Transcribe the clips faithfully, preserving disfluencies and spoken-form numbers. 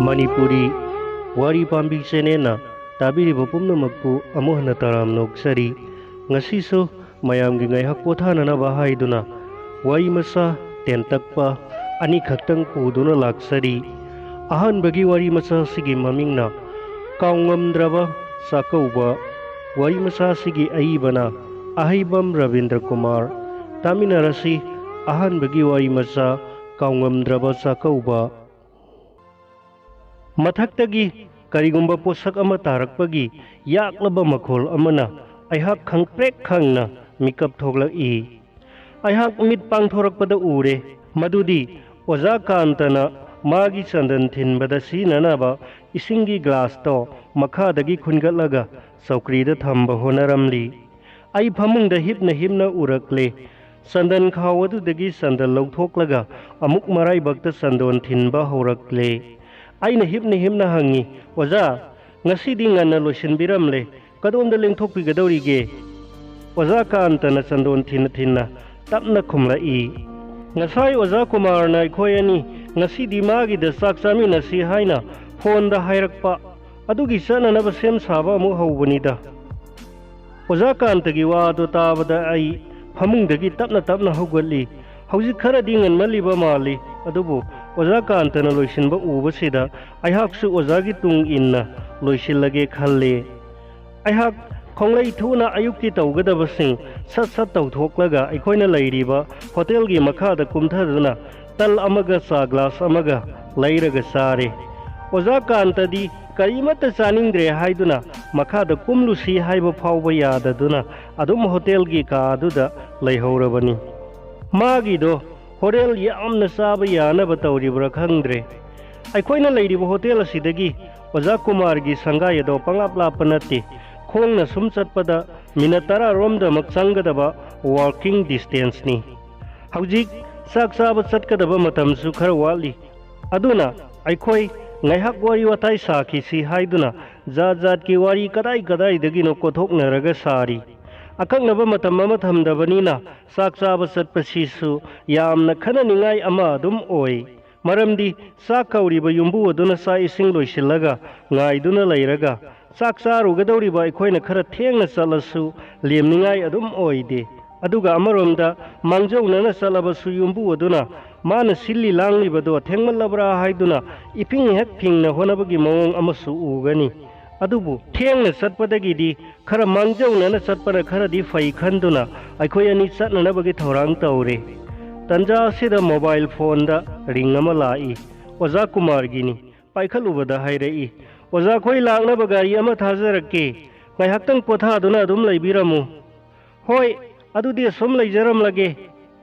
ꯃꯅꯤꯄꯨꯔꯤ ꯋꯥꯔꯤ ꯄꯥꯝꯕꯤ ꯆꯦꯅꯦꯜꯅ ꯇꯥꯕꯤꯔꯤꯕ ꯄꯨꯝꯅꯃꯛꯄꯨ ꯑꯃꯨꯛ ꯍꯟꯅ ꯇꯔꯥꯝꯅ ꯑꯣꯛꯆꯔꯤ꯫ ꯉꯁꯤꯁꯨ ꯃꯌꯥꯝꯒꯤ ꯉꯥꯏꯍꯥꯛ ꯄꯣꯊꯥꯅꯅꯕ ꯍꯥꯏꯗꯨꯅ ꯋꯥꯔꯤ ꯃꯆꯥ ꯇꯦꯟꯇꯛꯄ ꯑꯅꯤꯈꯛꯇꯪ ꯄꯨꯗꯨꯅ ꯂꯥꯛꯆꯔꯤ꯫ ꯑꯍꯥꯟꯕꯒꯤ ꯋꯥꯔꯤ ꯃꯆꯥ ꯑꯁꯤꯒꯤ ꯃꯃꯤꯡꯅ ꯀꯥꯎꯉꯝꯗ꯭ꯔꯕ ꯆꯥꯛꯀꯧꯕ꯫ ꯋꯥꯔꯤ ꯃꯆꯥ ꯑꯁꯤꯒꯤ ꯑꯏꯕꯅ ꯑꯍꯩꯕꯝ ꯔꯕꯤꯟꯗ꯭ꯔ ꯀꯨꯃꯥꯔ꯫ ꯇꯥꯃꯤꯟꯅꯔꯁꯤ ꯑꯍꯥꯟꯕꯒꯤ ꯋꯥꯔꯤ ꯃꯆꯥ ꯀꯥꯎꯉꯝꯗ꯭ꯔꯕ ꯆꯥꯛꯀꯧꯕ꯫ ꯃꯊꯛꯇꯒꯤ ꯀꯔꯤꯒꯨꯝꯕ ꯄꯣꯠꯁꯛ ꯑꯃ ꯇꯥꯔꯛꯄꯒꯤ ꯌꯥꯛꯂꯕ ꯃꯈꯣꯜ ꯑꯃꯅ ꯑꯩꯍꯥꯛ ꯈꯪꯄ꯭ꯔꯦꯛ ꯈꯪꯅ ꯃꯤꯀꯞ ꯊꯣꯛꯂꯛꯏ꯫ ꯑꯩꯍꯥꯛ ꯃꯤꯠ ꯄꯥꯡꯊꯣꯔꯛꯄꯗ ꯎꯔꯦ, ꯃꯗꯨꯗꯤ ꯑꯣꯖꯥ ꯀꯥꯟꯇꯅ ꯃꯥꯒꯤ ꯆꯟꯗꯟ ꯊꯤꯟꯕꯗ ꯁꯤꯖꯤꯟꯅꯅꯕ ꯏꯁꯤꯡꯒꯤ ꯒ꯭ꯂꯥꯁꯇꯣ ꯃꯈꯥꯗꯒꯤ ꯈꯨꯟꯒꯠꯂꯒ ꯆꯧꯀ꯭ꯔꯤꯗ ꯊꯝꯕ ꯍꯣꯠꯅꯔꯝꯂꯤ꯫ ꯑꯩ ꯐꯃꯨꯡꯗ ꯍꯤꯞꯅ ꯍꯤꯞꯅ ꯎꯔꯛꯂꯦ꯫ ꯆꯟꯗꯟ ꯈꯥꯎ ꯑꯗꯨꯗꯒꯤ ꯆꯟꯗꯟ ꯂꯧꯊꯣꯛꯂꯒ ꯑꯃꯨꯛ ꯃꯔꯥꯏꯕꯛꯇ ꯆꯟꯗꯣꯟ ꯊꯤꯟꯕ ꯍꯧꯔꯛꯂꯦ꯫ ꯑꯩꯅ ꯍꯤꯞꯅ ꯍꯤꯞꯅ ꯍꯪꯉꯤ, "ꯑꯣꯖꯥ, ꯉꯁꯤꯗꯤ ꯉꯟꯅ ꯂꯣꯏꯁꯤꯟꯕꯤꯔꯝꯂꯦ, ꯀꯗꯣꯝꯗ ꯂꯦꯡꯊꯣꯛꯄꯤꯒꯗꯧꯔꯤꯒꯦ?" ꯑꯣꯖꯥ ꯀꯥꯟꯇꯅ ꯆꯟꯗꯣꯟ ꯊꯤꯟꯅ ꯊꯤꯟꯅ ꯇꯞꯅ ꯈꯨꯝꯂꯛꯏ, "ꯉꯁꯥꯏ ꯑꯣꯖꯥ ꯀꯨꯃꯥꯔꯅ ꯑꯩꯈꯣꯏ ꯑꯅꯤ ꯉꯁꯤꯗꯤ ꯃꯥꯒꯤꯗ ꯆꯥꯛ ꯆꯥꯃꯤꯟꯅꯁꯤ ꯍꯥꯏꯅ ꯐꯣꯟꯗ ꯍꯥꯏꯔꯛꯄ, ꯑꯗꯨꯒꯤ ꯆꯠꯅꯅꯕ ꯁꯦꯝ ꯁꯥꯕ ꯑꯃꯨꯛ ꯍꯧꯕꯅꯤꯗ꯫" ꯑꯣꯖꯥ ꯀꯥꯟꯇꯒꯤ ꯋꯥꯗꯨ ꯇꯥꯕꯗ ꯑꯩ ꯐꯃꯨꯡꯗꯒꯤ ꯇꯞꯅ ꯇꯞꯅ ꯍꯧꯒꯠꯂꯤ꯫ ꯍꯧꯖꯤꯛ ꯈꯔꯗꯤ ꯉꯟꯃꯜꯂꯤꯕ ꯃꯥꯜꯂꯤ, ꯑꯗꯨꯕꯨ ꯑꯣꯖꯥ ꯀꯥꯟꯇꯅ ꯂꯣꯏꯁꯤꯟꯕ ꯎꯕꯁꯤꯗ ꯑꯩꯍꯥꯛꯁꯨ ꯑꯣꯖꯥꯒꯤ ꯇꯨꯡ ꯏꯟꯅ ꯂꯣꯏꯁꯤꯜꯂꯒꯦ ꯈꯜꯂꯤ꯫ ꯑꯩꯍꯥꯛ ꯈꯣꯡꯂꯩ ꯊꯨꯅ ꯑꯌꯨꯛꯀꯤ ꯇꯧꯒꯗꯕꯁꯤꯡ ꯁꯠ ꯁꯠ ꯇꯧꯊꯣꯛꯂꯒ ꯑꯩꯈꯣꯏꯅ ꯂꯩꯔꯤꯕ ꯍꯣꯇꯦꯜꯒꯤ ꯃꯈꯥꯗ ꯀꯨꯝꯊꯗꯨꯅ ꯇꯜ ꯑꯃꯒ ꯆꯥ ꯒ꯭ꯂꯥꯁ ꯑꯃꯒ ꯂꯩꯔꯒ ꯆꯥꯔꯦ꯫ ꯑꯣꯖꯥ ꯀꯥꯟꯇꯗꯤ ꯀꯔꯤꯃꯠꯇ ꯆꯥꯅꯤꯡꯗ꯭ꯔꯦ ꯍꯥꯏꯗꯨꯅ ꯃꯈꯥꯗ ꯀꯨꯝꯂꯨꯁꯤ ꯍꯥꯏꯕ ꯐꯥꯎꯕ ꯌꯥꯗꯗꯨꯅ ꯑꯗꯨꯝ ꯍꯣꯇꯦꯜꯒꯤ ꯀꯥ ꯑꯗꯨꯗ ꯂꯩꯍꯧꯔꯕꯅꯤ꯫ ꯃꯥꯒꯤꯗꯣ ꯍꯣꯔꯦꯟ ꯌꯥꯝꯅ ꯆꯥꯕ ꯌꯥꯅꯕ ꯇꯧꯔꯤꯕ꯭ꯔꯥ ꯈꯪꯗ꯭ꯔꯦ꯫ ꯑꯩꯈꯣꯏꯅ ꯂꯩꯔꯤꯕ ꯍꯣꯇꯦꯜ ꯑꯁꯤꯗꯒꯤ ꯑꯣꯖꯥ ꯀꯨꯃꯥꯔꯒꯤ ꯁꯪꯒꯥꯏ ꯑꯗꯣ ꯄꯪꯂꯥꯞ ꯂꯥꯞꯄ ꯅꯠꯇꯦ꯫ ꯈꯣꯡꯅ ꯁꯨꯝ ꯆꯠꯄꯗ ꯃꯤꯅꯠ ꯇꯔꯥ ꯔꯣꯝꯗꯃꯛ ꯆꯪꯒꯗꯕ walking distance ꯅꯤ꯫ ꯍꯧꯖꯤꯛ ꯆꯥꯛ ꯆꯥꯕ ꯆꯠꯀꯗꯕ ꯃꯇꯝꯁꯨ ꯈꯔ ꯋꯥꯠꯂꯤ꯫ ꯑꯗꯨꯅ ꯑꯩꯈꯣꯏ ꯉꯥꯏꯍꯥꯛ ꯋꯥꯔꯤ ꯋꯥꯇꯥꯏ ꯁꯥꯈꯤꯁꯤ ꯍꯥꯏꯗꯨꯅ ꯖꯥꯠ ꯖꯥꯠꯀꯤ ꯋꯥꯔꯤ ꯀꯗꯥꯏ ꯀꯗꯥꯏꯗꯒꯤꯅꯣ ꯀꯣꯊꯣꯛꯅꯔꯒ ꯁꯥꯔꯤ꯫ ꯑꯀꯛꯅꯕ ꯃꯇꯝ ꯑꯃ ꯊꯝꯗꯕꯅꯤꯅ ꯆꯥꯛ ꯆꯥꯕ ꯆꯠꯄꯁꯤꯁꯨ ꯌꯥꯝꯅ ꯈꯟꯅꯅꯤꯡꯉꯥꯏ ꯑꯃ ꯑꯗꯨꯝ ꯑꯣꯏ꯫ ꯃꯔꯝꯗꯤ ꯆꯥꯛ ꯀꯧꯔꯤꯕ ꯌꯨꯝꯕꯨ ꯑꯗꯨꯅ ꯆꯥꯛ ꯏꯁꯤꯡ ꯂꯣꯏꯁꯤꯜꯂꯒ ꯉꯥꯏꯗꯨꯅ ꯂꯩꯔꯒ, ꯆꯥꯛ ꯆꯥꯔꯨꯒꯗꯧꯔꯤꯕ ꯑꯩꯈꯣꯏꯅ ꯈꯔ ꯊꯦꯡꯅ ꯆꯠꯂꯁꯨ ꯂꯦꯝꯅꯤꯡꯉꯥꯏ ꯑꯗꯨꯝ ꯑꯣꯏꯗꯦ꯫ ꯑꯗꯨꯒ ꯑꯃꯔꯣꯝꯗ ꯃꯥꯡꯖꯧꯅꯅ ꯆꯠꯂꯕꯁꯨ ꯌꯨꯝꯕꯨ ꯑꯗꯨꯅ ꯃꯥꯅ ꯁꯤꯜꯂꯤ ꯂꯥꯡꯂꯤꯕꯗꯣ ꯊꯦꯡꯃꯜꯂꯕ꯭ꯔꯥ ꯍꯥꯏꯗꯨꯅ ꯏꯐꯤꯡ ꯍꯦꯛ ꯐꯤꯡꯅ ꯍꯣꯠꯅꯕꯒꯤ ꯃꯑꯣꯡ ꯑꯃꯁꯨ ꯎꯒꯅꯤ꯫ ꯑꯗꯨꯕꯨ ꯊꯦꯡꯅ ꯆꯠꯄꯗꯒꯤꯗꯤ ꯈꯔ ꯃꯥꯡꯖꯧꯅꯅ ꯆꯠꯄꯅ ꯈꯔꯗꯤ ꯐꯩ ꯈꯟꯗꯨꯅ ꯑꯩꯈꯣꯏ ꯑꯅꯤ ꯆꯠꯅꯅꯕꯒꯤ ꯊꯧꯔꯥꯡ ꯇꯧꯔꯦ꯫ ꯇꯟꯖꯥ ꯑꯁꯤꯗ ꯃꯣꯕꯥꯏꯜ ꯐꯣꯟꯗ ꯔꯤꯡ ꯑꯃ ꯂꯥꯛꯏ꯫ ꯑꯣꯖꯥ ꯀꯨꯃꯥꯔꯒꯤꯅꯤ꯫ ꯄꯥꯏꯈꯠꯂꯨꯕꯗ ꯍꯥꯏꯔꯛꯏ, "ꯑꯣꯖꯥ, ꯑꯩꯈꯣꯏ ꯂꯥꯛꯅꯕ ꯒꯥꯔꯤ ꯑꯃ ꯊꯥꯖꯔꯛꯀꯦ꯫ ꯉꯥꯏꯍꯥꯛꯇꯪ ꯄꯣꯊꯥꯗꯨꯅ ꯑꯗꯨꯝ ꯂꯩꯕꯤꯔꯝꯃꯨ꯫" "ꯍꯣꯏ, ꯑꯗꯨꯗꯤ ꯑꯁꯨꯝ ꯂꯩꯖꯔꯝꯂꯒꯦ꯫"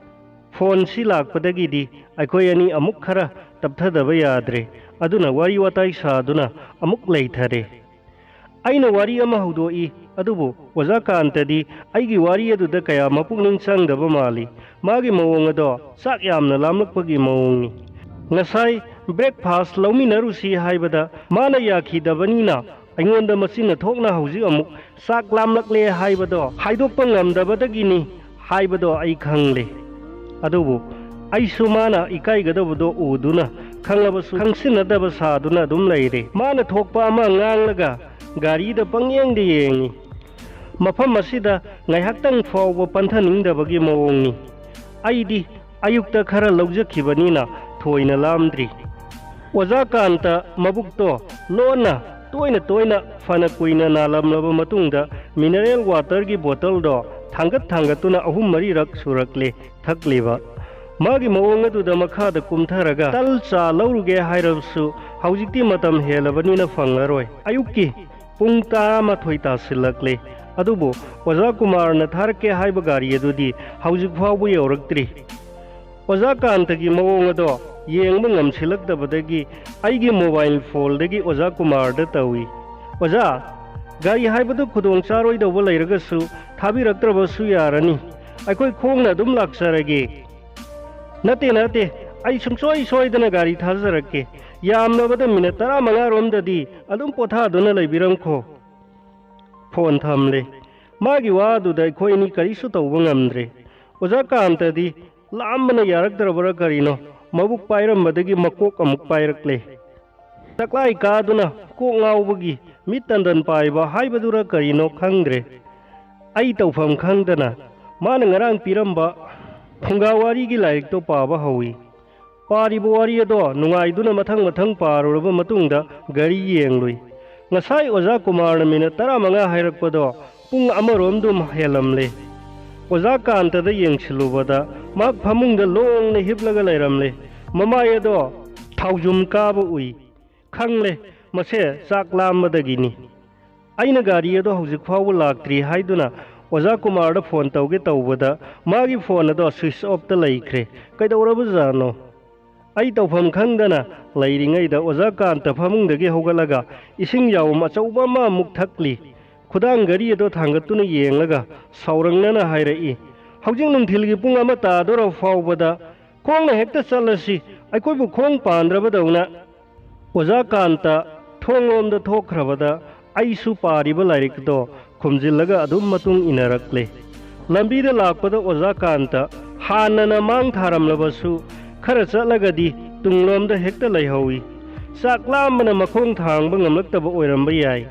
ꯐꯣꯟꯁꯤ ꯂꯥꯛꯄꯗꯒꯤꯗꯤ ꯑꯩꯈꯣꯏ ꯑꯅꯤ ꯑꯃꯨꯛ ꯈꯔ ꯇꯞꯊꯗꯕ ꯌꯥꯗ꯭ꯔꯦ꯫ ꯑꯗꯨꯅ ꯋꯥꯔꯤ ꯋꯥꯇꯥꯏ ꯁꯥꯗꯨꯅ ꯑꯃꯨꯛ ꯂꯩꯊꯔꯦ꯫ ꯑꯩꯅ ꯋꯥꯔꯤ ꯑꯃ ꯍꯧꯗꯣꯛꯏ, ꯑꯗꯨꯕꯨ ꯑꯣꯖꯥ ꯀꯥꯟꯇꯗꯤ ꯑꯩꯒꯤ ꯋꯥꯔꯤ ꯑꯗꯨꯗ ꯀꯌꯥ ꯃꯄꯨꯛꯅꯤꯡ ꯆꯪꯗꯕ ꯃꯥꯜꯂꯤ꯫ ꯃꯥꯒꯤ ꯃꯑꯣꯡ ꯑꯗꯣ ꯆꯥꯛ ꯌꯥꯝꯅ ꯂꯥꯝꯂꯛꯄꯒꯤ ꯃꯑꯣꯡꯅꯤ꯫ ꯉꯁꯥꯏ ꯕ꯭ꯔꯦꯛꯐꯥꯁ ꯂꯧꯃꯤꯟꯅꯔꯨꯁꯤ ꯍꯥꯏꯕꯗ ꯃꯥꯅ ꯌꯥꯈꯤꯗꯕꯅꯤꯅ, ꯑꯩꯉꯣꯟꯗ ꯃꯆꯤꯟꯅ ꯊꯣꯛꯅ ꯍꯧꯖꯤꯛ ꯑꯃꯨꯛ ꯆꯥꯛ ꯂꯥꯝꯂꯛꯂꯦ ꯍꯥꯏꯕꯗꯣ ꯍꯥꯏꯗꯣꯛꯄ ꯉꯝꯗꯕꯗꯒꯤꯅꯤ ꯍꯥꯏꯕꯗꯣ ꯑꯩ ꯈꯪꯂꯦ꯫ ꯑꯗꯨꯕꯨ ꯑꯩꯁꯨ ꯃꯥꯅ ꯏꯀꯥꯏꯒꯗꯕꯗꯣ ꯎꯗꯨꯅ, ꯈꯪꯂꯕꯁꯨ ꯈꯪꯁꯤꯟꯅꯗꯕ ꯁꯥꯗꯨꯅ ꯑꯗꯨꯝ ꯂꯩꯔꯦ꯫ ꯃꯥꯅ ꯊꯣꯛꯄ ꯑꯃ ꯉꯥꯡꯂꯒ ꯒꯥꯔꯤꯗ ꯄꯪꯌꯦꯡꯗ ꯌꯦꯡꯏ꯫ ꯃꯐꯝ ꯑꯁꯤꯗ ꯉꯥꯏꯍꯥꯛꯇꯪ ꯐꯥꯎꯕ ꯄꯟꯊꯅꯤꯡꯗꯕꯒꯤ ꯃꯑꯣꯡꯅꯤ꯫ ꯑꯩꯗꯤ ꯑꯌꯨꯛꯇ ꯈꯔ ꯂꯧꯖꯈꯤꯕꯅꯤꯅ ꯊꯣꯏꯅ ꯂꯥꯝꯗ꯭ꯔꯤ꯫ ꯑꯣꯖꯥ ꯀꯥꯟꯇ ꯃꯕꯨꯛꯇꯣ ꯂꯣꯟꯅ ꯇꯣꯏꯅ ꯇꯣꯏꯅ ꯐꯅ ꯀꯨꯏꯅ ꯅꯥꯂꯝꯂꯕ ꯃꯇꯨꯡꯗ ꯃꯤꯅꯔꯦꯜ ꯋꯥꯇꯔꯒꯤ ꯕꯣꯇꯜꯗꯣ ꯊꯥꯡꯒꯠ ꯊꯥꯡꯒꯠꯇꯨꯅ ꯑꯍꯨꯝ ꯃꯔꯤꯔꯛ ꯁꯨꯔꯛꯂꯦ ꯊꯛꯂꯤꯕ꯫ ꯃꯥꯒꯤ ꯃꯑꯣꯡ ꯑꯗꯨꯗ ꯃꯈꯥꯗ ꯀꯨꯝꯊꯔꯒ ꯇꯜ ꯆꯥ ꯂꯧꯔꯨꯒꯦ ꯍꯥꯏꯔꯕꯁꯨ ꯍꯧꯖꯤꯛꯇꯤ ꯃꯇꯝ ꯍꯦꯜꯂꯕꯅꯤꯅ ꯐꯪꯂꯔꯣꯏ꯫ ꯑꯌꯨꯛꯀꯤ ꯄꯨꯡ ꯇꯔꯥꯃꯥꯊꯣꯏ ꯇꯥꯁꯤꯜꯂꯛꯂꯦ꯫ ꯑꯗꯨꯕꯨ ꯑꯣꯖꯥ ꯀꯨꯃꯥꯔꯅ ꯊꯥꯔꯛꯀꯦ ꯍꯥꯏꯕ ꯒꯥꯔꯤ ꯑꯗꯨꯗꯤ ꯍꯧꯖꯤꯛ ꯐꯥꯎꯕ ꯌꯧꯔꯛꯇ꯭ꯔꯤ꯫ ꯑꯣꯖꯥ ꯀꯥꯟꯇꯒꯤ ꯃꯑꯣꯡ ꯑꯗꯣ ꯌꯦꯡꯕ ꯉꯝꯁꯤꯜꯂꯛꯇꯕꯗꯒꯤ ꯑꯩꯒꯤ ꯃꯣꯕꯥꯏꯜ ꯐꯣꯟꯗꯒꯤ ꯑꯣꯖꯥ ꯀꯨꯃꯥꯔꯗ ꯇꯧꯏ, "ꯑꯣꯖꯥ, ꯒꯥꯔꯤ ꯍꯥꯏꯕꯗꯨ ꯈꯨꯗꯣꯡ ꯆꯥꯔꯣꯏꯗꯧꯕ ꯂꯩꯔꯒꯁꯨ ꯊꯥꯕꯤꯔꯛꯇ꯭ꯔꯕꯁꯨ ꯌꯥꯔꯅꯤ꯫ ꯑꯩꯈꯣꯏ ꯈꯣꯡꯅ ꯑꯗꯨꯝ ꯂꯥꯛꯆꯔꯒꯦ꯫" "ꯅꯠꯇꯦ, ꯅꯠꯇꯦ, ꯑꯩ ꯁꯨꯡꯁꯣꯏ ꯁꯣꯏꯗꯅ ꯒꯥꯔꯤ ꯊꯥꯖꯔꯛꯀꯦ꯫ ꯌꯥꯝꯂꯕꯗ ꯃꯤꯅꯠ ꯇꯔꯥꯃꯉꯥ ꯔꯣꯝꯗꯗꯤ ꯑꯗꯨꯝ ꯄꯣꯊꯥꯗꯨꯅ ꯂꯩꯕꯤꯔꯝꯈꯣ꯫" ꯐꯣꯟ ꯊꯝꯂꯦ꯫ ꯃꯥꯒꯤ ꯋꯥꯗꯨꯗ ꯑꯩꯈꯣꯏ ꯑꯅꯤ ꯀꯔꯤꯁꯨ ꯇꯧꯕ ꯉꯝꯗ꯭ꯔꯦ꯫ ꯑꯣꯖꯥ ꯀꯥꯟꯇꯗꯤ ꯂꯥꯝꯕꯅ ꯌꯥꯔꯛꯇ꯭ꯔꯕꯔꯥ ꯀꯔꯤꯅꯣ, ꯃꯕꯨꯛ ꯄꯥꯏꯔꯝꯕꯗꯒꯤ ꯃꯀꯣꯛ ꯑꯃꯨꯛ ꯄꯥꯏꯔꯛꯂꯦ꯫ ꯆꯥꯛꯂꯥꯏ ꯀꯥꯗꯨꯅ ꯀꯣꯛ ꯉꯥꯎꯕꯒꯤ ꯃꯤꯠ ꯇꯟꯗꯟ ꯄꯥꯏꯕ ꯍꯥꯏꯕꯗꯨꯔ ꯀꯔꯤꯅꯣ ꯈꯪꯗ꯭ꯔꯦ꯫ ꯑꯩ ꯇꯧꯐꯝ ꯈꯪꯗꯅ ꯃꯥꯅ ꯉꯔꯥꯡ ꯄꯤꯔꯝꯕ ꯐꯨꯡꯒꯥ ꯋꯥꯔꯤꯒꯤ ꯂꯥꯏꯔꯤꯛꯇꯣ ꯄꯥꯕ ꯍꯧꯏ꯫ ꯄꯥꯔꯤꯕ ꯋꯥꯔꯤ ꯑꯗꯣ ꯅꯨꯡꯉꯥꯏꯗꯨꯅ ꯃꯊꯪ ꯃꯊꯪ ꯄꯥꯔꯨꯔꯕ ꯃꯇꯨꯡꯗ ꯒꯥꯔꯤ ꯌꯦꯡꯂꯨꯏ꯫ ꯉꯁꯥꯏ ꯑꯣꯖꯥ ꯀꯨꯃꯥꯔꯅ ꯃꯤꯅꯠ ꯇꯔꯥꯃꯉꯥ ꯍꯥꯏꯔꯛꯄꯗꯣ ꯄꯨꯡ ꯑꯃꯔꯣꯝꯗꯨꯝ ꯍꯦꯜꯂꯝꯂꯦ꯫ ꯑꯣꯖꯥ ꯀꯥꯟꯇꯗ ꯌꯦꯡꯁꯤꯜꯂꯨꯕꯗ ꯃꯍꯥꯛ ꯐꯃꯨꯡꯗ ꯂꯣꯡꯅ ꯍꯤꯞꯂꯒ ꯂꯩꯔꯝꯂꯦ꯫ ꯃꯃꯥꯏ ꯑꯗꯣ ꯊꯥꯎꯖꯨꯝ ꯀꯥꯕ ꯎꯏ꯫ ꯈꯪꯂꯦ, ꯃꯁꯦ ꯆꯥꯛ ꯂꯥꯝꯕꯗꯒꯤꯅꯤ꯫ ꯑꯩꯅ ꯒꯥꯔꯤ ꯑꯗꯣ ꯍꯧꯖꯤꯛ ꯐꯥꯎꯕ ꯂꯥꯛꯇ꯭ꯔꯤ ꯍꯥꯏꯗꯨꯅ ꯑꯣꯖꯥ ꯀꯨꯃꯥꯔꯗ ꯐꯣꯟ ꯇꯧꯒꯦ ꯇꯧꯕꯗ ꯃꯥꯒꯤ ꯐꯣꯟ ꯑꯗꯣ ꯁ꯭ꯋꯤꯆ ꯑꯣꯐꯇ ꯂꯩꯈ꯭ꯔꯦ꯫ ꯀꯩꯗꯧꯔꯕꯖꯥꯠꯅꯣ? ꯑꯩ ꯇꯧꯐꯝ ꯈꯪꯗꯅ ꯂꯩꯔꯤꯉꯩꯗ ꯑꯣꯖꯥ ꯀꯥꯟꯇ ꯐꯃꯨꯡꯗꯒꯤ ꯍꯧꯒꯠꯂꯒ ꯏꯁꯤꯡ ꯌꯥꯎꯝ ꯑꯆꯧꯕ ꯑꯃ ꯑꯃꯨꯛ ꯊꯛꯂꯤ꯫ ꯈꯨꯗꯥꯡ ꯒꯥꯔꯤ ꯑꯗꯣ ꯊꯥꯡꯒꯠꯇꯨꯅ ꯌꯦꯡꯂꯒ ꯁꯥꯎꯔꯪꯅꯅ ꯍꯥꯏꯔꯛꯏ, "ꯍꯧꯖꯤꯛ ꯅꯨꯡꯊꯤꯜꯒꯤ ꯄꯨꯡ ꯑꯃ ꯇꯥꯗꯣꯔ ꯐꯥꯎꯕꯗ ꯈꯣꯡꯅ ꯍꯦꯛꯇ ꯆꯠꯂꯁꯤ, ꯑꯩꯈꯣꯏꯕꯨ ꯈꯣꯡ ꯄꯥꯟꯗ꯭ꯔꯕꯗꯧꯅ"꯫ ꯑꯣꯖꯥ ꯀꯥꯟꯇ ꯊꯣꯡꯂꯣꯝꯗ ꯊꯣꯛꯈ꯭ꯔꯕꯗ ꯑꯩꯁꯨ ꯄꯥꯔꯤꯕ ꯂꯥꯏꯔꯤꯛꯇꯣ ꯈꯨꯝꯖꯤꯜꯂꯒ ꯑꯗꯨꯝ ꯃꯇꯨꯡ ꯏꯟꯅꯔꯛꯂꯦ꯫ ꯂꯝꯕꯤꯗ ꯂꯥꯛꯄꯗ ꯑꯣꯖꯥ ꯀꯥꯟꯇ ꯍꯥꯟꯅꯅ ꯃꯥꯡ ꯊꯥꯔꯝꯂꯕꯁꯨ ꯈꯔ ꯆꯠꯂꯒꯗꯤ ꯇꯨꯡꯂꯣꯝꯗ ꯍꯦꯛꯇ ꯂꯩꯍꯧꯏ꯫ ꯆꯥꯛ ꯂꯥꯝꯕꯅ ꯃꯈꯣꯡ ꯊꯥꯡꯕ ꯉꯝꯂꯛꯇꯕ ꯑꯣꯏꯔꯝꯕ ꯌꯥꯏ꯫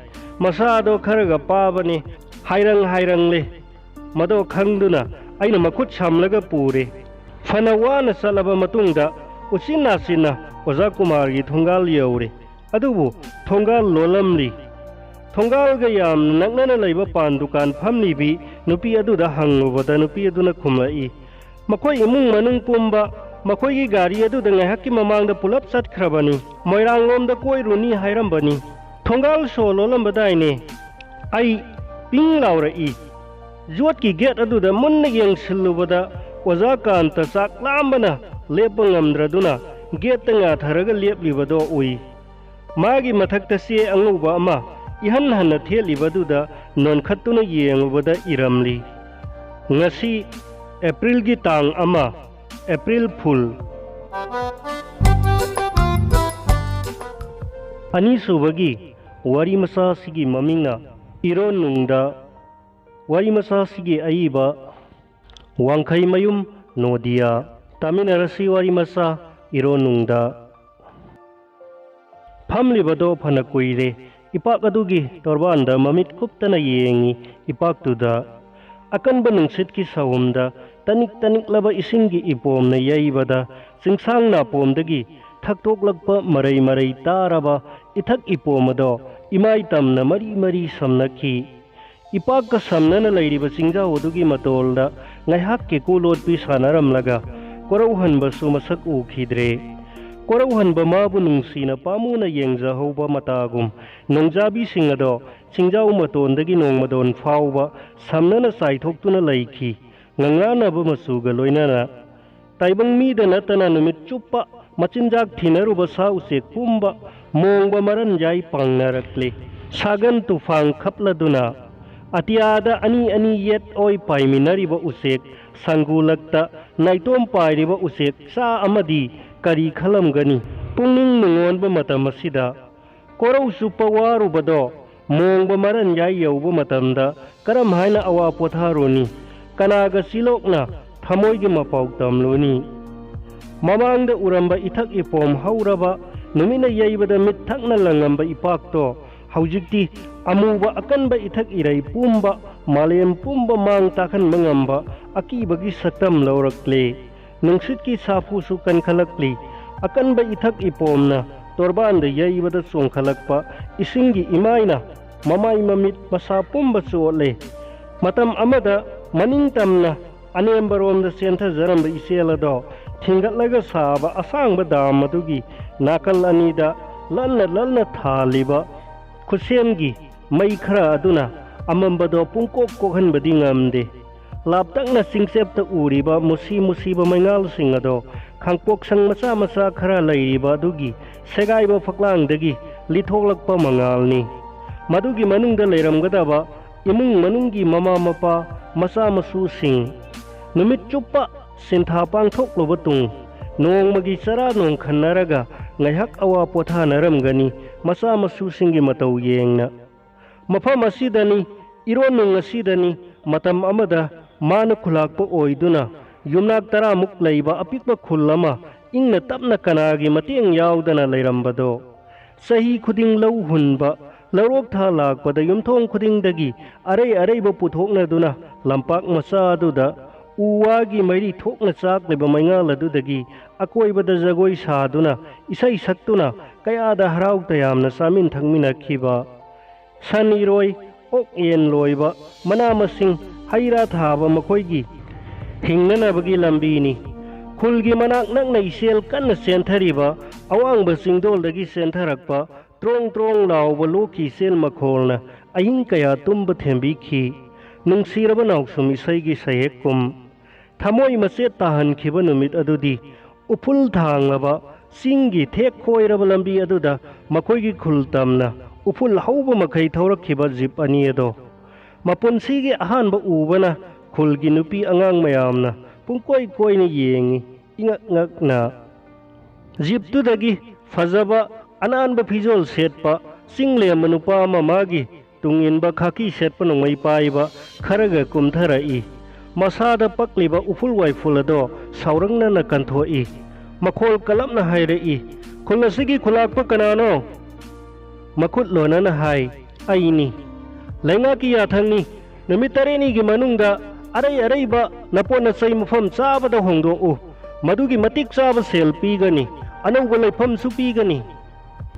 ꯃꯁꯥꯗꯣ ꯈꯔꯒ ꯄꯥꯕꯅꯤ, ꯍꯥꯏꯔꯪ ꯍꯥꯏꯔꯪꯂꯦ꯫ ꯃꯗꯣ ꯈꯪꯗꯨꯅ ꯑꯩꯅ ꯃꯈꯨꯠ ꯁꯝꯂꯒ ꯄꯨꯔꯦ꯫ ꯐꯅ ꯋꯥꯅ ꯆꯠꯂꯕ ꯃꯇꯨꯡꯗ ꯎꯆꯤꯟ ꯅꯥꯆꯤꯟꯅ ꯑꯣꯖꯥ ꯀꯨꯃꯥꯔꯒꯤ ꯊꯣꯡꯒꯥꯜ ꯌꯧꯔꯦ꯫ ꯑꯗꯨꯕꯨ ꯊꯣꯡꯒꯥꯜ ꯂꯣꯜꯂꯝꯂꯤ꯫ ꯊꯣꯡꯒꯥꯜꯒ ꯌꯥꯝꯅ ꯅꯛꯅꯅ ꯂꯩꯕ ꯄꯥꯟ ꯗꯨꯀꯥꯟ ꯐꯝꯂꯤꯕꯤ ꯅꯨꯄꯤ ꯑꯗꯨꯗ ꯍꯪꯂꯨꯕꯗ ꯅꯨꯄꯤ ꯑꯗꯨꯅ ꯈꯨꯝꯂꯛꯏ, "ꯃꯈꯣꯏ ꯏꯃꯨꯡ ꯃꯅꯨꯡ ꯄꯨꯝꯕ ꯃꯈꯣꯏꯒꯤ ꯒꯥꯔꯤ ꯑꯗꯨꯗ ꯉꯥꯏꯍꯥꯛꯀꯤ ꯃꯃꯥꯡꯗ ꯄꯨꯂꯞ ꯆꯠꯈ꯭ꯔꯕꯅꯤ, ꯃꯣꯏꯔꯥꯡꯂꯣꯝꯗ ꯀꯣꯏꯔꯨꯅꯤ ꯍꯥꯏꯔꯝꯕꯅꯤ꯫ ꯊꯣꯡꯒꯥꯜ ꯁꯣ ꯂꯣꯜꯂꯝꯕꯗꯥꯏꯅꯦ?" ꯑꯩ ꯄꯤꯡ ꯂꯥꯎꯔꯛꯏ꯫ ꯌꯣꯠꯀꯤ ꯒꯦꯠ ꯑꯗꯨꯗ ꯃꯨꯟꯅ ꯌꯦꯡꯁꯤꯜꯂꯨꯕꯗ ꯑꯣꯖꯥ ꯀꯥꯟꯇ ꯆꯥꯛ ꯂꯥꯝꯕꯅ ꯂꯦꯞꯄ ꯉꯝꯗ꯭ꯔꯗꯨꯅ ꯒꯦꯠꯇ ꯉꯥꯊꯔꯒ ꯂꯦꯞꯂꯤꯕꯗꯣ ꯎꯏ꯫ ꯃꯥꯒꯤ ꯃꯊꯛꯇ ꯆꯦ ꯑꯉꯧꯕ ꯑꯃ ꯏꯍꯟ ꯍꯟꯅ ꯊꯦꯠꯂꯤꯕꯗꯨꯗ ꯅꯣꯟꯈꯠꯇꯨꯅ ꯌꯦꯡꯂꯨꯕꯗ ꯏꯔꯝꯂꯤ, "ꯉꯁꯤ ꯑꯦꯄ꯭ꯔꯤꯜꯒꯤ ꯇꯥꯡ ꯑꯃ, ꯑꯦꯄ꯭ꯔꯤꯜ ꯐꯨꯜ"꯫ ꯑꯅꯤꯁꯨꯕꯒꯤ ꯋꯥꯔꯤ ꯃꯆꯥꯁꯤꯒꯤ ꯃꯃꯤꯡꯅ ꯏꯔꯣꯟꯅꯨꯡꯗ꯫ ꯋꯥꯔꯤ ꯃꯆꯥꯁꯤꯒꯤ ꯑꯏꯕ ꯋꯥꯡꯈꯩꯃꯌꯨꯝ ꯅꯣꯗꯤꯌꯥ꯫ ꯇꯥꯃꯤꯟꯅꯔꯁꯤ ꯋꯥꯔꯤ ꯃꯆꯥ꯫ ꯏꯔꯣꯟꯅꯨꯡꯗ ꯐꯝꯂꯤꯕꯗꯣ ꯐꯅ ꯀꯨꯏꯔꯦ꯫ ꯏꯄꯥꯛ ꯑꯗꯨꯒꯤ ꯇꯣꯔꯕꯥꯟꯗ ꯃꯃꯤꯠ ꯀꯨꯞꯇꯅ ꯌꯦꯡꯉꯤ꯫ ꯏꯄꯥꯛꯇꯨꯗ ꯑꯀꯟꯕ ꯅꯨꯡꯁꯤꯠꯀꯤ ꯁꯥꯍꯨꯝꯗ ꯇꯅꯤꯛ ꯇꯅꯤꯛꯂꯕ ꯏꯁꯤꯡꯒꯤ ꯏꯄꯣꯝꯅ ꯌꯩꯕꯗ ꯆꯤꯡꯁꯥꯡ ꯅꯥꯄꯣꯝꯗꯒꯤ ꯊꯛꯇꯣꯛꯂꯛꯄ ꯃꯔꯩ ꯃꯔꯩ ꯇꯥꯔꯕ ꯏꯊꯛ ꯏꯄꯣꯝ ꯑꯗꯣ ꯏꯃꯥꯏ ꯇꯝꯅ ꯃꯔꯤ ꯃꯔꯤ ꯁꯝꯅꯈꯤ꯫ ꯏꯄꯥꯛꯀ ꯁꯝꯅꯅ ꯂꯩꯔꯤꯕ ꯆꯤꯡꯖꯥꯎ ꯑꯗꯨꯒꯤ ꯃꯇꯣꯜꯗ ꯉꯥꯏꯍꯥꯛ ꯀꯦꯀꯨ ꯂꯣꯠꯄꯤ ꯁꯥꯟꯅꯔꯝꯂꯒ ꯀꯣꯔꯧꯍꯟꯕꯁꯨ ꯃꯁꯛ ꯎꯈꯤꯗ꯭ꯔꯦ꯫ ꯀꯣꯔꯧꯍꯟꯕ ꯃꯥꯕꯨ ꯅꯨꯡꯁꯤꯅ ꯄꯥꯝꯃꯨꯅ ꯌꯦꯡꯖꯍꯧꯕ ꯃꯇꯥꯒꯨꯝ ꯅꯣꯡꯖꯥꯕꯤꯁꯤꯡ ꯑꯗꯣ ꯆꯤꯡꯖꯥꯎ ꯃꯇꯣꯟꯗꯒꯤ ꯅꯣꯡꯃꯗꯣꯟ ꯐꯥꯎꯕ ꯁꯝꯅꯅ ꯆꯥꯏꯊꯣꯛꯇꯨꯅ ꯂꯩꯈꯤ, ꯉꯉꯥꯅꯕ ꯃꯆꯨꯒ ꯂꯣꯏꯅꯅ꯫ ꯇꯥꯏꯕꯪ ꯃꯤꯗ ꯅꯠꯇꯅ ꯅꯨꯃꯤꯠ ꯆꯨꯞꯄ ꯃꯆꯤꯟꯖꯥꯛ ꯊꯤꯅꯔꯨꯕ ꯁꯥ ꯎꯆꯦꯛ ꯄꯨꯝꯕ ꯃꯣꯡꯕ ꯃꯔꯟ ꯌꯥꯏ ꯄꯥꯡꯅꯔꯛꯂꯤ꯫ ꯁꯥꯒꯟ ꯇꯨꯐꯥꯡ ꯈꯞꯂꯗꯨꯅ ꯑꯇꯤꯌꯥꯗ ꯑꯅꯤ ꯑꯅꯤ ꯌꯦꯠ ꯑꯣꯏ ꯄꯥꯏꯃꯤꯟꯅꯔꯤꯕ ꯎꯆꯦꯛ ꯁꯪꯒꯨꯂꯛꯇ ꯅꯥꯏꯇꯣꯝ ꯄꯥꯏꯔꯤꯕ ꯎꯆꯦꯛ ꯆꯥ ꯑꯃꯗꯤ ꯀꯔꯤ ꯈꯜꯂꯝꯒꯅꯤ? ꯄꯨꯛꯅꯤꯡ ꯅꯨꯡꯉꯣꯟꯕ ꯃꯇꯝ ꯑꯁꯤꯗ ꯀꯣꯔꯧ ꯆꯨꯞꯄ ꯋꯥꯔꯨꯕꯗꯣ ꯃꯣꯡꯕ ꯃꯔꯟ ꯌꯥꯏ ꯌꯧꯕ ꯃꯇꯝꯗ ꯀꯔꯝ ꯍꯥꯏꯅ ꯑꯋꯥ ꯄꯣꯊꯥꯔꯨꯅꯤ? ꯀꯅꯥꯒ ꯆꯤꯂꯣꯛꯅ ꯊꯃꯣꯏꯒꯤ ꯃꯄꯥꯎ ꯇꯝꯂꯨꯅꯤ? ꯃꯃꯥꯡꯗ ꯎꯔꯝꯕ ꯏꯊꯛ ꯏꯄꯣꯝ ꯍꯧꯔꯕ ꯅꯨꯃꯤꯠꯅ ꯌꯩꯕꯗ ꯃꯤꯠ ꯊꯛꯅ ꯂꯪꯉꯝꯕ ꯏꯄꯥꯛꯇꯣ ꯍꯧꯖꯤꯛꯇꯤ ꯑꯃꯨꯕ ꯑꯀꯟꯕ ꯏꯊꯛ ꯏꯔꯩ ꯄꯨꯝꯕ, ꯃꯥꯂꯦꯝ ꯄꯨꯝꯕ ꯃꯥꯡ ꯇꯥꯛꯍꯟꯕ ꯉꯝꯕ ꯑꯀꯤꯕꯒꯤ ꯁꯛꯇꯝ ꯂꯧꯔꯛꯂꯦ꯫ ꯅꯨꯡꯁꯤꯠꯀꯤ ꯁꯥꯐꯨꯁꯨ ꯀꯟꯈꯠꯂꯛꯂꯤ꯫ ꯑꯀꯟꯕ ꯏꯊꯛ ꯏꯄꯣꯝꯅ ꯇꯣꯔꯕꯥꯟꯗ ꯌꯩꯕꯗ ꯆꯣꯡꯈꯠꯂꯛꯄ ꯏꯁꯤꯡꯒꯤ ꯏꯃꯥꯏꯅ ꯃꯃꯥꯏ ꯃꯃꯤꯠ ꯃꯁꯥ ꯄꯨꯝꯕ ꯆꯣꯠꯂꯦ꯫ ꯃꯇꯝ ꯑꯃꯗ ꯃꯅꯤꯡ ꯇꯝꯅ ꯑꯅꯦꯝꯕꯔꯣꯝꯗ ꯆꯦꯟꯊꯖꯔꯝꯕ ꯏꯆꯦꯜ ꯑꯗꯣ ꯊꯤꯡꯒꯠꯂꯒ ꯁꯥꯕ ꯑꯁꯥꯡꯕ ꯗꯥꯝ ꯑꯗꯨꯒꯤ ꯅꯥꯀꯜ ꯑꯅꯤꯗ ꯂꯟꯅ ꯂꯟꯅ ꯊꯥꯜꯂꯤꯕ ꯈꯨꯠꯁꯦꯝꯒꯤ ꯃꯩ ꯈꯔ ꯑꯗꯨꯅ ꯑꯃꯝꯕꯗꯣ ꯄꯨꯡꯀꯣꯛ ꯀꯣꯛꯍꯟꯕꯗꯤ ꯉꯝꯗꯦ꯫ ꯂꯥꯞꯇꯛꯅ ꯆꯤꯡꯆꯦꯞꯇ ꯎꯔꯤꯕ ꯃꯨꯁꯤ ꯃꯨꯁꯤꯕ ꯃꯩꯉꯥꯜꯁꯤꯡ ꯑꯗꯣ ꯈꯥꯡꯄꯣꯛꯁꯪ ꯃꯆꯥ ꯃꯆꯥ ꯈꯔ ꯂꯩꯔꯤꯕ ꯑꯗꯨꯒꯤ ꯁꯦꯒꯥꯏꯕ ꯐꯛꯂꯥꯡꯗꯒꯤ ꯂꯤꯊꯣꯛꯂꯛꯄ ꯃꯉꯥꯜꯅꯤ꯫ ꯃꯗꯨꯒꯤ ꯃꯅꯨꯡꯗ ꯂꯩꯔꯝꯒꯗꯕ ꯏꯃꯨꯡ ꯃꯅꯨꯡꯒꯤ ꯃꯃꯥ ꯃꯄꯥ, ꯃꯆꯥ ꯃꯁꯨꯁꯤꯡ, ꯅꯨꯃꯤꯠ ꯆꯨꯞꯄ ꯁꯤꯟꯊꯥ ꯄꯥꯡꯊꯣꯛꯂꯨꯕ ꯇꯨꯡ ꯅꯣꯡꯃꯒꯤ ꯆꯔꯥ ꯅꯣꯡꯈꯟꯅꯔꯒ ꯉꯥꯏꯍꯥꯛ ꯑꯋꯥ ꯄꯣꯊꯥꯅꯔꯝꯒꯅꯤ ꯃꯆꯥ ꯃꯁꯨꯁꯤꯡꯒꯤ ꯃꯇꯧ ꯌꯦꯡꯅ꯫ ꯃꯐꯝ ꯑꯁꯤꯗꯅꯤ, ꯏꯔꯣꯟꯅꯨꯡ ꯑꯁꯤꯗꯅꯤ ꯃꯇꯝ ꯑꯃꯗ ꯃꯥꯅ ꯈꯨꯂꯥꯛꯄ ꯑꯣꯏꯗꯨꯅ ꯌꯨꯝꯅꯥꯛ ꯇꯔꯥꯃꯨꯛ ꯂꯩꯕ ꯑꯄꯤꯛꯄ ꯈꯨꯜ ꯑꯃ ꯏꯪꯅ ꯇꯞꯅ ꯀꯅꯥꯒꯤ ꯃꯇꯦꯡ ꯌꯥꯎꯗꯅ ꯂꯩꯔꯝꯕꯗꯣ꯫ ꯆꯍꯤ ꯈꯨꯗꯤꯡ ꯂꯧ ꯍꯨꯟꯕ, ꯂꯧꯔꯣꯛ ꯊꯥ ꯂꯥꯛꯄꯗ ꯌꯨꯝꯊꯣꯡ ꯈꯨꯗꯤꯡꯗꯒꯤ ꯑꯔꯩ ꯑꯔꯩꯕ ꯄꯨꯊꯣꯛꯅꯗꯨꯅ ꯂꯝꯄꯥꯛ ꯃꯆꯥ ꯑꯗꯨꯗ ꯎ ꯋꯥꯒꯤ ꯃꯩꯔꯤ ꯊꯣꯛꯅ ꯆꯥꯛꯂꯤꯕ ꯃꯩꯉꯥꯜ ꯑꯗꯨꯗꯒꯤ ꯑꯀꯣꯏꯕꯗ ꯖꯒꯣꯏ ꯁꯥꯗꯨꯅ, ꯏꯁꯩ ꯁꯛꯇꯨꯅ ꯀꯌꯥꯗ ꯍꯔꯥꯎ ꯇꯌꯥꯝꯅ ꯆꯥꯃꯤꯟ ꯊꯛꯃꯤꯟꯅꯈꯤꯕ꯫ ꯁꯟ ꯏꯔꯣꯏ, ꯑꯣꯛ ꯌꯦꯟ ꯂꯣꯏꯕ, ꯃꯅꯥ ꯃꯁꯤꯡ, ꯍꯩ ꯔꯥ ꯊꯥꯕ ꯃꯈꯣꯏꯒꯤ ꯍꯤꯡꯅꯅꯕꯒꯤ ꯂꯝꯕꯤꯅꯤ꯫ ꯈꯨꯜꯒꯤ ꯃꯅꯥꯛ ꯅꯛꯅ ꯏꯆꯦꯜ ꯀꯟꯅ ꯆꯦꯟꯊꯔꯤꯕ ꯑꯋꯥꯡꯕ ꯆꯤꯡꯗꯣꯜꯗꯒꯤ ꯆꯦꯟꯊꯔꯛꯄ ꯇ꯭ꯔꯣꯡ ꯇ꯭ꯔꯣꯡ ꯂꯥꯎꯕ ꯂꯣꯛꯀꯤ ꯏꯆꯦꯜ ꯃꯈꯣꯜꯅ ꯑꯍꯤꯡ ꯀꯌꯥ ꯇꯨꯝꯕ ꯊꯦꯝꯕꯤꯈꯤ꯫ ꯅꯨꯡꯁꯤꯔꯕ ꯅꯥꯎꯁꯨꯝ ꯏꯁꯩꯒꯤ ꯁꯩꯍꯦꯛꯀꯨꯝ꯫ ꯊꯃꯣꯏ ꯃꯆꯦꯠ ꯇꯥꯍꯟꯈꯤꯕ ꯅꯨꯃꯤꯠ ꯑꯗꯨꯗꯤ ꯎꯐꯨꯜ ꯊꯥꯡꯂꯕ ꯆꯤꯡꯒꯤ ꯊꯦꯛ ꯈꯣꯏꯔꯕ ꯂꯝꯕꯤ ꯑꯗꯨꯗ ꯃꯈꯣꯏꯒꯤ ꯈꯨꯜ ꯇꯝꯅ ꯎꯐꯨꯜ ꯍꯧꯕ ꯃꯈꯩ ꯊꯧꯔꯛꯈꯤꯕ ꯖꯤꯞ ꯑꯅꯤ ꯑꯗꯣ꯫ ꯃꯄꯨꯟꯁꯤꯒꯤ ꯑꯍꯥꯟꯕ ꯎꯕꯅ ꯈꯨꯜꯒꯤ ꯅꯨꯄꯤ ꯑꯉꯥꯡ ꯃꯌꯥꯝꯅ ꯄꯨꯡꯀꯣꯏ ꯀꯣꯏꯅ ꯌꯦꯡꯉꯤ, ꯏꯉꯛ ꯉꯛꯅ꯫ ꯖꯤꯞꯇꯨꯗꯒꯤ ꯐꯖꯕ ꯑꯅꯥꯟꯕ ꯐꯤꯖꯣꯜ ꯁꯦꯠꯄ ꯆꯤꯡ ꯂꯦꯝꯕ ꯅꯨꯄꯥ ꯑꯃ ꯃꯥꯒꯤ ꯇꯨꯡ ꯏꯟꯕ ꯈꯥꯀꯤ ꯁꯦꯠꯄ ꯅꯣꯡꯃꯩ ꯄꯥꯏꯕ ꯈꯔꯒ ꯀꯨꯝꯊꯔꯛꯏ꯫ ꯃꯁꯥꯗ ꯄꯛꯂꯤꯕ ꯎꯐꯨꯜ ꯋꯥꯏꯐꯨꯜ ꯑꯗꯣ ꯁꯥꯎꯔꯛꯅꯅ ꯀꯟꯊꯣꯛꯏ꯫ ꯃꯈꯣꯜ ꯀꯜꯂꯞꯅ ꯍꯥꯏꯔꯛꯏ, "ꯈꯨꯜ ꯑꯁꯤꯒꯤ ꯈꯨꯂꯥꯛꯄ ꯀꯅꯥꯅꯣ?" ꯃꯈꯨꯠ ꯂꯣꯟꯅꯅ ꯍꯥꯏ, "ꯑꯩꯅꯤ꯫ ꯂꯩꯉꯥꯛꯀꯤ ꯌꯥꯊꯪꯅꯤ꯫ ꯅꯨꯃꯤꯠ ꯇꯔꯦꯠꯅꯤꯒꯤ ꯃꯅꯨꯡꯗ ꯑꯔꯩ ꯑꯔꯩꯕ ꯅꯄꯣꯠ ꯅꯆꯩ ꯃꯐꯝ ꯆꯥꯕꯗ ꯍꯣꯡꯗꯣꯛꯎ꯫ ꯃꯗꯨꯒꯤ ꯃꯇꯤꯛ ꯆꯥꯕ ꯁꯦꯜ ꯄꯤꯒꯅꯤ꯫ ꯑꯅꯧꯕ ꯂꯩꯐꯝꯁꯨ ꯄꯤꯒꯅꯤ꯫"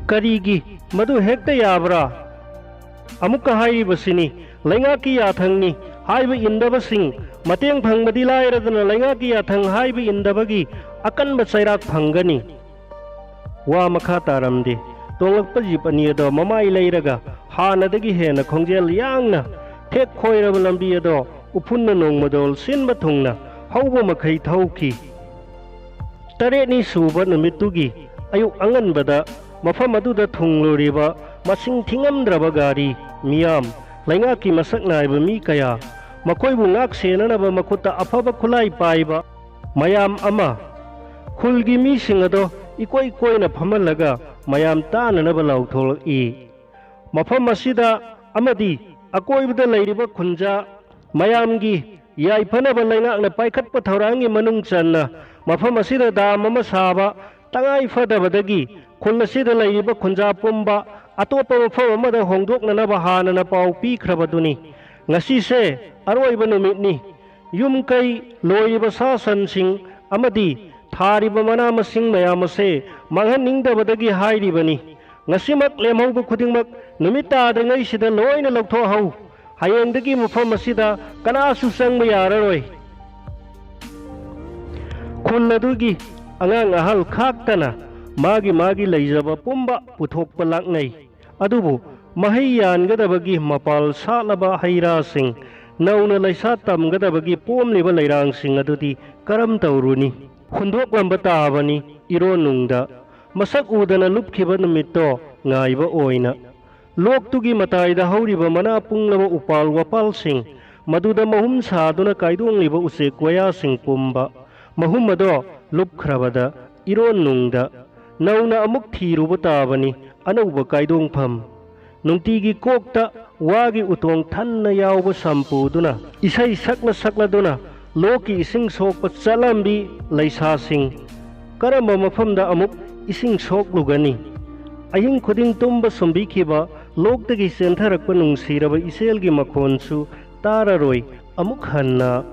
ꯀꯔꯤꯒꯤ? ꯃꯗꯨ ꯍꯦꯛꯇ ꯌꯥꯕ꯭ꯔꯥ? ꯑꯃꯨꯛꯀ ꯍꯥꯏꯔꯤꯕꯁꯤꯅꯤ, ꯂꯩꯉꯥꯛꯀꯤ ꯌꯥꯊꯪꯅꯤ꯫ ꯍꯥꯏꯕ ꯏꯟꯗꯕꯁꯤꯡ ꯃꯇꯦꯡ ꯐꯪꯕꯗꯤ ꯂꯥꯏꯔꯗꯅ ꯂꯩꯉꯥꯛꯀꯤ ꯌꯥꯊꯪ ꯍꯥꯏꯕ ꯏꯟꯗꯕꯒꯤ ꯑꯀꯟꯕ ꯆꯩꯔꯥꯛ ꯐꯪꯒꯅꯤ꯫ ꯋꯥ ꯃꯈꯥ ꯇꯥꯔꯝꯗꯦ꯫ ꯇꯣꯡꯂꯛꯄ ꯖꯤꯞ ꯑꯅꯤ ꯑꯗꯣ ꯃꯃꯥꯏ ꯂꯩꯔꯒ ꯍꯥꯟꯅꯗꯒꯤ ꯍꯦꯟꯅ ꯈꯣꯡꯖꯦꯜ ꯌꯥꯡꯅ ꯊꯦꯛ ꯈꯣꯏꯔꯕ ꯂꯝꯕꯤ ꯑꯗꯣ ꯎꯐꯨꯟꯅ ꯅꯣꯡꯃꯗꯣꯜ ꯁꯤꯟꯕ ꯊꯨꯡꯅ ꯍꯧꯕ ꯃꯈꯩ ꯊꯧꯈꯤ꯫ ꯇꯔꯦꯠꯅꯤ ꯁꯨꯕ ꯅꯨꯃꯤꯠꯇꯨꯒꯤ ꯑꯌꯨꯛ ꯑꯉꯟꯕꯗ ꯃꯐꯝ ꯑꯗꯨꯗ ꯊꯨꯡꯂꯨꯔꯤꯕ ꯃꯁꯤꯡ ꯊꯤꯉꯝꯗ꯭ꯔꯕ ꯒꯥꯔꯤ, ꯃꯤꯌꯥꯝ, ꯂꯩꯉꯥꯛꯀꯤ ꯃꯁꯛ ꯅꯥꯏꯕ ꯃꯤ ꯀꯌꯥ, ꯃꯈꯣꯏꯕꯨ ꯉꯥꯛ ꯁꯦꯟꯅꯅꯕ ꯃꯈꯨꯠꯇ ꯑꯐꯕ ꯈꯨꯠꯂꯥꯏ ꯄꯥꯏꯕ ꯃꯌꯥꯝ ꯑꯃ, ꯈꯨꯜꯒꯤ ꯃꯤꯁꯤꯡ ꯑꯗꯣ ꯏꯀꯣꯏ ꯀꯣꯏꯅ ꯐꯝꯍꯜꯂꯒ ꯃꯌꯥꯝ ꯇꯥꯅꯅꯕ ꯂꯥꯎꯊꯣꯛꯂꯛꯏ꯫ ꯃꯐꯝ ꯑꯁꯤꯗ ꯑꯃꯗꯤ ꯑꯀꯣꯏꯕꯗ ꯂꯩꯔꯤꯕ ꯈꯨꯟꯖꯥ ꯃꯌꯥꯝꯒꯤ ꯌꯥꯏꯐꯅꯕ ꯂꯩꯉꯥꯛꯅ ꯄꯥꯏꯈꯠꯄ ꯊꯧꯔꯥꯡꯒꯤ ꯃꯅꯨꯡ ꯆꯟꯅ ꯃꯐꯝ ꯑꯁꯤꯗ ꯗꯥꯝ ꯑꯃ ꯁꯥꯕ ꯇꯉꯥꯏ ꯐꯗꯕꯗꯒꯤ ꯈꯨꯜ ꯑꯁꯤꯗ ꯂꯩꯔꯤꯕ ꯈꯨꯟꯖꯥ ꯄꯨꯝꯕ ꯑꯇꯣꯞꯄ ꯃꯐꯝ ꯑꯃꯗ ꯍꯣꯡꯗꯣꯛꯅꯅꯕ ꯍꯥꯟꯅꯅ ꯄꯥꯎ ꯄꯤꯈ꯭ꯔꯕꯗꯨꯅꯤ꯫ ꯉꯁꯤꯁꯦ ꯑꯔꯣꯏꯕ ꯅꯨꯃꯤꯠꯅꯤ꯫ ꯌꯨꯝ ꯀꯩ, ꯂꯣꯏꯔꯤꯕ ꯁꯥ ꯁꯟꯁꯤꯡ ꯑꯃꯗꯤ ꯊꯥꯔꯤꯕ ꯃꯅꯥ ꯃꯁꯤꯡ ꯃꯌꯥꯝ ꯑꯁꯦ ꯃꯥꯡꯍꯟꯅꯤꯡꯗꯕꯗꯒꯤ ꯍꯥꯏꯔꯤꯕꯅꯤ꯫ ꯉꯁꯤꯃꯛ ꯂꯦꯝꯍꯧꯕ ꯈꯨꯗꯤꯡꯃꯛ ꯅꯨꯃꯤꯠ ꯇꯥꯗ꯭ꯔꯤꯉꯩꯁꯤꯗ ꯂꯣꯏꯅ ꯂꯧꯊꯣꯛꯍꯧ꯫ ꯍꯌꯦꯡꯗꯒꯤ ꯃꯐꯝ ꯑꯁꯤꯗ ꯀꯅꯥꯁꯨ ꯆꯪꯕ ꯌꯥꯔꯔꯣꯏ꯫ ꯈꯨꯜ ꯑꯗꯨꯒꯤ ꯑꯉꯥꯡ ꯑꯍꯜ ꯈꯥꯛꯇꯅ ꯃꯥꯒꯤ ꯃꯥꯒꯤ ꯂꯩꯖꯕ ꯄꯨꯝꯕ ꯄꯨꯊꯣꯛꯄ ꯂꯥꯛꯅꯩ꯫ ꯑꯗꯨꯕꯨ ꯃꯍꯩ ꯌꯥꯟꯒꯗꯕꯒꯤ ꯃꯄꯥꯜ ꯁꯥꯠꯂꯕ ꯍꯩ ꯔꯥꯁꯤꯡ, ꯅꯧꯅ ꯂꯩꯁꯥ ꯇꯝꯒꯗꯕꯒꯤ ꯄꯣꯝꯂꯤꯕ ꯂꯩꯔꯥꯡꯁꯤꯡ ꯑꯗꯨꯗꯤ ꯀꯔꯝ ꯇꯧꯔꯨꯅꯤ? ꯍꯨꯟꯗꯣꯛꯂꯝꯕ ꯇꯥꯕꯅꯤ ꯏꯔꯣꯟꯅꯨꯡꯗ꯫ ꯃꯁꯛ ꯎꯗꯅ ꯂꯨꯞꯈꯤꯕ ꯅꯨꯃꯤꯠꯇꯣ ꯉꯥꯏꯕ ꯑꯣꯏꯅ꯫ ꯂꯣꯛꯇꯨꯒꯤ ꯃꯇꯥꯏꯗ ꯍꯧꯔꯤꯕ ꯃꯅꯥ ꯄꯨꯡꯂꯕ ꯎꯄꯥꯜ ꯋꯥꯄꯥꯜꯁꯤꯡ, ꯃꯗꯨꯗ ꯃꯍꯨꯝ ꯁꯥꯗꯨꯅ ꯀꯥꯏꯗꯣꯡꯂꯤꯕ ꯎꯆꯦꯛ ꯋꯥꯌꯥꯁꯤꯡ ꯄꯨꯝꯕ, ꯃꯍꯨꯝ ꯑꯗꯣ ꯂꯨꯞꯈ꯭ꯔꯕꯗ ꯏꯔꯣꯟꯅꯨꯡꯗ ꯅꯧꯅ ꯑꯃꯨꯛ ꯊꯤꯔꯨꯕ ꯇꯥꯕꯅꯤ ꯑꯅꯧꯕ ꯀꯥꯏꯗꯣꯡꯐꯝ꯫ ꯅꯨꯡꯇꯤꯒꯤ ꯀꯣꯛꯇ ꯋꯥꯒꯤ ꯎꯇꯣꯡ ꯊꯟꯅ ꯌꯥꯎꯕ ꯁꯝꯄꯨꯗꯨꯅ ꯏꯁꯩ ꯁꯛꯂ ꯁꯛꯂꯗꯨꯅ ꯂꯣꯛꯀꯤ ꯏꯁꯤꯡ ꯁꯣꯛꯄ ꯆꯠꯂꯝꯕꯤ ꯂꯩꯁꯥꯁꯤꯡ ꯀꯔꯝꯕ ꯃꯐꯝꯗ ꯑꯃꯨꯛ ꯏꯁꯤꯡ ꯁꯣꯛꯂꯨꯒꯅꯤ? ꯑꯍꯤꯡ ꯈꯨꯗꯤꯡ ꯇꯨꯝꯕ ꯁꯨꯝꯕꯤꯈꯤꯕ ꯂꯣꯛꯇꯒꯤ ꯆꯦꯟꯊꯔꯛꯄ ꯅꯨꯡꯁꯤꯔꯕ ꯏꯆꯦꯜꯒꯤ ꯃꯈꯣꯟꯁꯨ ꯇꯥꯔꯔꯣꯏ ꯑꯃꯨꯛ ꯍꯟꯅ꯫